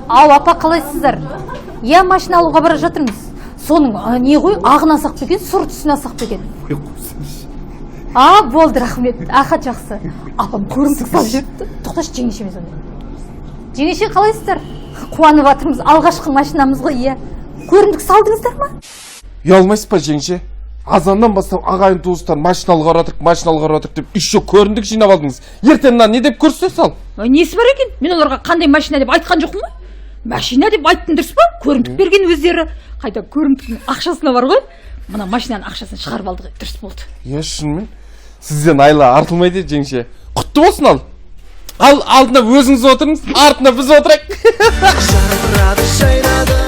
Ау, апа, қалайсыздар? Иә, машина алуға бара жатырмыз. Соның не ғой, ағын алсақ па екен, сұр түсін алсақ па екен? А, болды, рахмет. Аха, жақсы. Апам көрімдік салып жіберіпті. Тоқташы, жеңешеме звондаймын. Жеңеше, қалайсыздар? Қуанып жатырмыз, алғашқы машинамыз ғой. Иә, көрімдік салдыңыздар ма? Ұялмайсыз ба, жеңше? Азаннан бастап ағайын туыстар машина алуға баратырық, машина алуға баратырық деп, еще көрімдік жинап алдыңыз. Ертең мына не деп көрсете сал? Ой, несі бар екен? Мен оларға қандай машина деп айтқан жоқпын ғой. Машина деп айттым, дұрыс па? Көрімдік берген өздері. Қайта көрімдіктің ақшасына бар ғой, мына машинаның ақшасын шығарып алдық, дұрыс болды. Иә, шынымен сізден айла артылмайды, жеңше. Құтты болсын. Ал алдына өзіңіз отырыңыз, артына біз отырайық. Жарқырады, жайнады.